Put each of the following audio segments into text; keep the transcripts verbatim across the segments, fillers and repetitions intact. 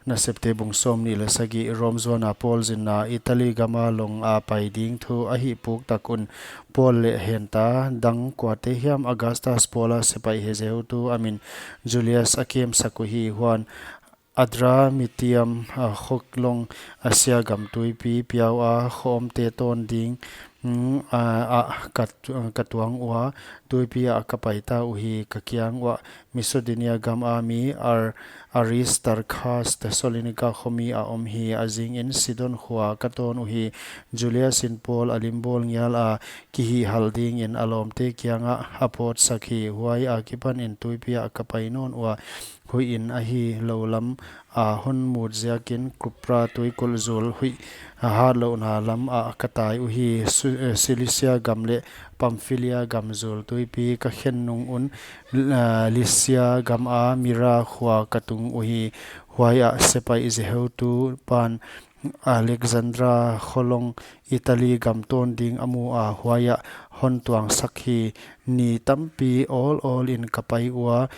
Nasepte bung sawmnih leh sagih. Rom zuan a Paul zinna Italy gam a long a pai ding thu a hihpuk tak un Paul leh henta dang kuate hiam Augustus Paul a sepaih hehzeutu a min Julius a kemsak uhi. Huan Adramyttium, ah, khawk long Asia gam tuipi piau a khawmte tawn ding, mm, ah, ah, ka, ka tuang ua, tuipi ah ka paita uhi. Ka kiang uah Macedonia gam a mi Ar-, Aristarchus Thessalonica kho mi a om hi. A zingin Sidon khua ka tawn uhi. Julius in Paul a limbawl ngial a kihihhal dingin a lawmte kiangah a pawtsak hi. Huai akipanin tuipi ah ka pai nawn ua, huih in ahi lou lam a hon mut ziakin Kupro tuikulh zul huih hatlouhna lam ah ka tai uhi. Su-, eh, Cilicia gam leh Pamphylia gam zul tuipi ka khen nung un, ah, Lycia gam a Mira khua ka tung uhi. Huai ah sepaih zeheutu pan Alexandria kho long Italy gam tawn ding a mu a, huai ah hon tuangsak hi. Ni tampi awlawl in ka pai ua,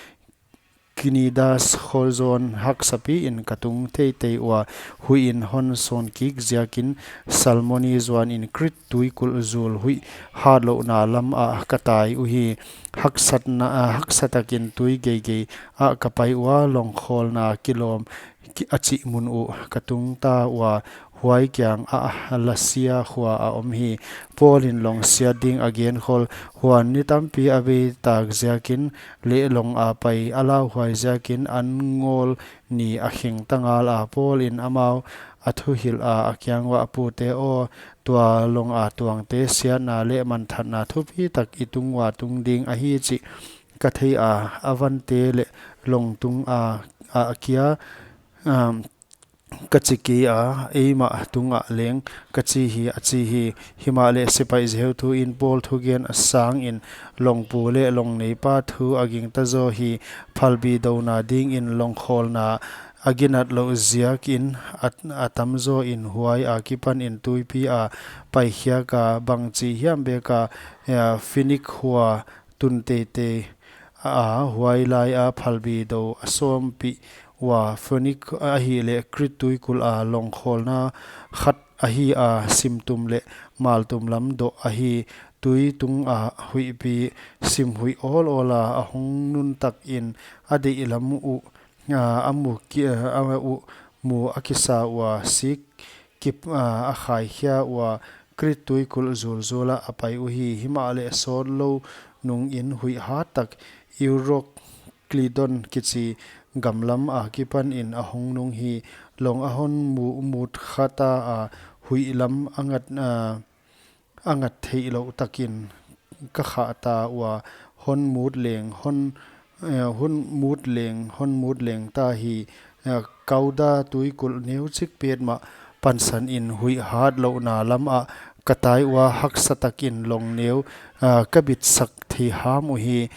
Knidas kho zawn haksapi in ka tung teitei ua, huih in hon sawn kik ziakin Salmone zuan in Crete tuikulh zul huih hatlouhna lam ah ka tai uhi. Haksatna, ah, haksa takin tui geigei ah ka pai ua, longkhawlna kilawm ki-, a chih mun uh ka tung ta ua, huai kiang ah Lasea khua a om hi. Paul in long siat ding a genkhol, huan ni tampi a bei tak ziakin leh long a pai a lauhuai ziakin an ngawl ni a kheng ta ngal a. Paul in amau a thuhilh a, a kiang uah, pute aw, tua long a tuangte siatna leh manthatna thupi tak i tung ua tung ding ahi chih ka thei a, a vante leh long tung a, a kia, um, ka chi kei a, eimah tungah leng ka chi hi, a chi hi. Himahleh sepaih zeheutu in Paul thugen a sangin longpu leh longneipa thu a gingta zaw hi. Phalbi douna dingin longkhawlna a ginat louh ziakin a, a tam zaw in huai akipanin tuipi a paikhiak a, bangchi hiam bek a, eh, Phoenix khua tun teitei a, huai lai a phalbi dou a sawmpih ua, Phoenix ahihleh Crete tuikulh a longkhawlna khat ahi a, simtum leh maltum lam doh ahi. Tui tung a huihpi, sim huih awlawl a, a hong nuntak in a deih lam uh, a, a mu ki-, a, a uh mu a kisa ua, sik kip, a, a khaikhia ua, Crete tuikulh zulzul ah a pai uhi. Himahleh sawt lou nungin huih hat tak Euroclydon kichi gam lam akipanin a hong nung hi. Long a hon mu-, mut kha ta a, huih lam a ngat, a, a ngat theih louh takin ka khah ta ua, hon mut leng, hon, eh, hon mut leng, hon mut leng ta hi. Eh, Kauda tuikulh neuchik petmah pansan in huih hatlouhna lam ah ka tai ua, haksa takin long neu, ah, ka bitsak thei ham uhi.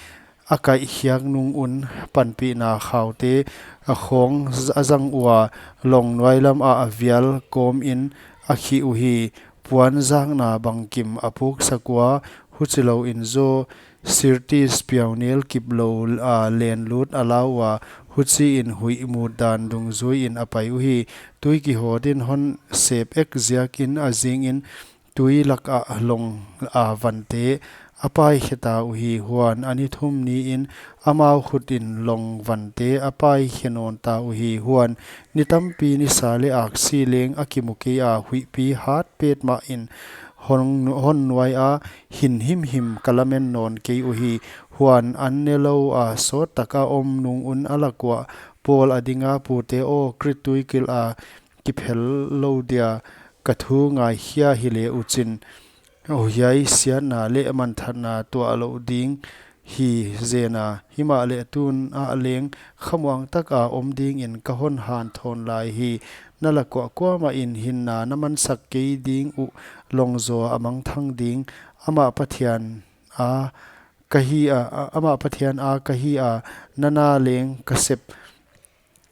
A kaihkhiak nung un panpihna khaute a khawng z-, a zang ua, long nuai lam ah a vial kawmin a khih uhi. Puanzakna bangkim a puksak ua, huchilouin zaw Syrtis piaunel kiplou a lenlut a la ua, huchiin huih mut dan dungzuiin a pai uhi. Tui kihawtin hon sep ek ziakin a zingin tui lak ah long a vante a paikhe ta uhi. Huan a ni thum niin amau khutin long vante a paikhe nawn ta uhi. Huan ni tampi nisa leh aksi leng a kimu kei a, huihpi hat petmahin hon, hon nuai a, hin himhim ka lamen nawn kei uhi. Huan an ne lou a sawt tak a om nung un a lak uah Paul a ding a, pute aw, Crete tuikulh a kiphel lou dia ka thu ngaikhia hi le uchin, huai siatna leh manthatna tuah lou ding hi zen a. Himahleh tun ah leng khamuang tak a om dingin ka hon hanthawn lai hi. Na lak uah kuamah in hinna na mansak kei ding uh long zaw a mangthang ding. Amah Pathian a ka hi a, a, amah Pathian a ka hi a, na na leng ka sep.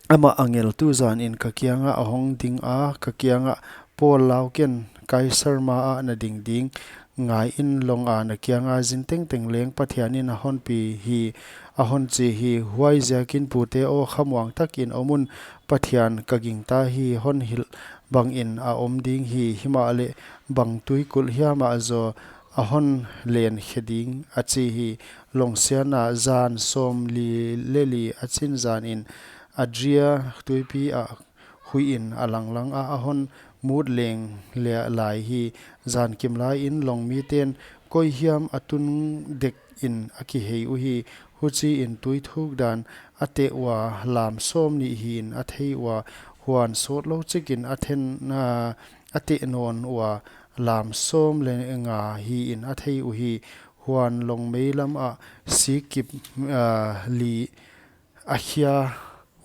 Amah angel tuzanin ka kiangah a hong ding a, ka kiangah, Paul, lau ken, Kaisar ma ah na ding ding. Ngaiin, long a na kianga zin tengteng leng Pathianin a honpi hi. a hon chi hi. Huaiziakin pute aw, khamuang takin om un, Pathian ka gingta hi, hon hilh bangin a om ding hi. Himahleh bang tuikulh hiam ah zaw a hon len khe ding, a chi hi. Lawng siatna. Zan sawmli leh li a chin zanin Adria tuipi ah huih in a langlang a, a hon mut leng leh lai hi. Zan kim laiin lawng miten koi hiam a tun dek in a kihei uhi. Huchiin tui thuk dan a teh ua, lam sawmnih hi'n a thei ua, huan sawtlou chikin a then, a, a teh nawn ua, lam sawm leh nga hi'n a thei uhi. Huan lawng meilam ah sikkip, a, li a khia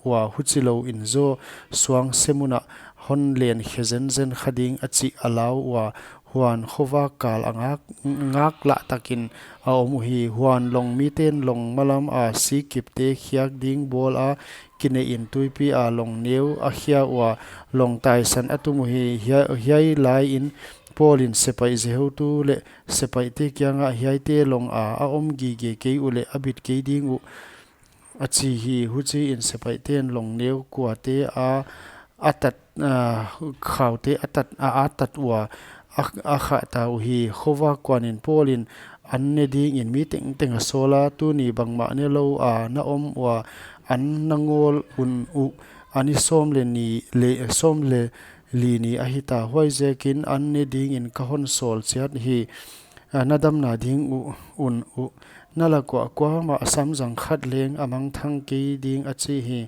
ua, huchilouin zaw suangse mun ah hon len khe zenzen kha ding, a chih a lau ua. Huan khovak kal a ngak, ngak lah takin a om uhi. Huan lawng miten lawng malam a sikkipte khiak ding bawl a, kineihin tuipi a lawng neu a khia ua, lawng taisan a tum uhi. Hiai, hiai laiin Paul in sepaih ziheutu leh sepaihte kiangah, hiaite lawng a a om gige kei uleh a bit kei ding uh, a chi hi. Huchiin sepaihten lawng neu kuate a, a tat, a, khaute a tat, a, a tat ua, a, a khah ta uhi. Khovak kuanin Paul in an ne dingin mi tengteng a sawl a, tuni bangmah nelou a na om ua, an na ngawl un uh, a ni sawm leh ni leh, sawm leh li ni ahi ta. Huaiziakin an ne dingin ka hon sawl chiat hi, a, na damna ding uh, un uh. Na lak uah kuamah a samzang khat leng a mangthang kei ding, a chi hi.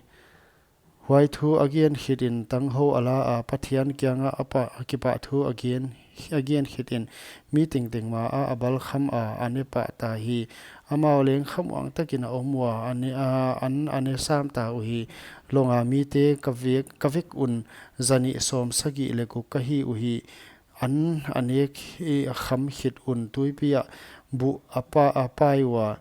Huai thu a gen khitin tanghou a la a, Pathian kiangah a pa, a kipahthu a gen, a gen khitin mi tengteng ma ah a balkham a, a ne pah ta hi. Amau leng khamuang takin a om ua, a ne, a, an a ne sam ta uhi. Lawng a mite ka vek, ka vek un zanih sawmsagih leh guk ka hi uhi. An a nek hi a kham khit un tuipi ah buh a pa, a pai ua,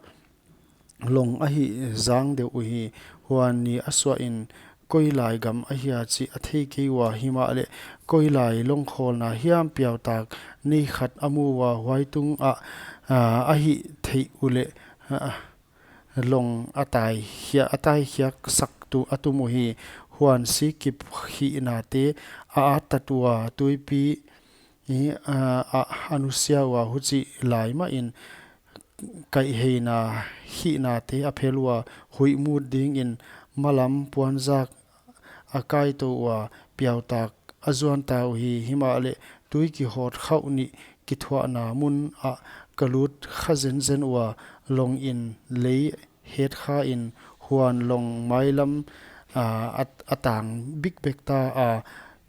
lawng a hih zang deuh uhi. Huan ni a suahin koi lai gam ahia chih a thei kei ua, himahleh koi lai lawng khawlna hiam piautak nei khat a mu ua, huai tungah, a, a hih theih uleh, a, lawng a tai khia, a tai khiak sak tu a tum uhi. Huan sikkip hihnate a at tat ua, tuipi i, a, a, a nusia ua, huchih lai mahin kaihheina hihnate a phel ua, huih mut dingin malam puanzak a kaitou ua, piautak a zuan ta uhi. Himahleh tui kihawt khauh nih kithuahna mun ah ka lut kha zenzen ua, lawng in lei het kha in, huan lawng mailam, a, a, a tang bikbek ta a,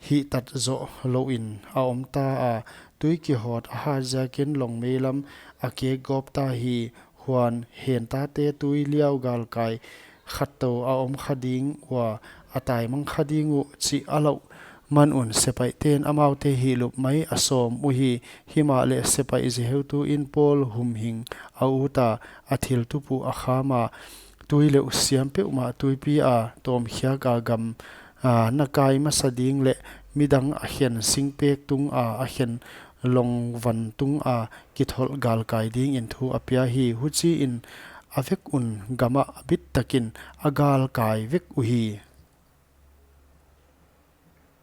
hihtat zoh louin a om ta a. Tui kihawt a hat ziakin lawng meilam a kek gawp ta hi. Huan hentate tui liau galkai khat tou a om kha ding ua, a taimang kha ding uh, chih a lauh man un sepaihten amaute hihlup mai a sawm uhi. Himahleh sepaih ziheutu in Paul humhing a ut a, a thiltup uh a kham a, tui leuh siam peuhmah tuipi a tawmkhiak a gam, a, na kai masa ding leh midang a khen singpek tung a, a khen lawng van tung a kitholh galkai dingin thu a pia hi. Huchiin a vek un gam ah bit takin a galkai vek uhi.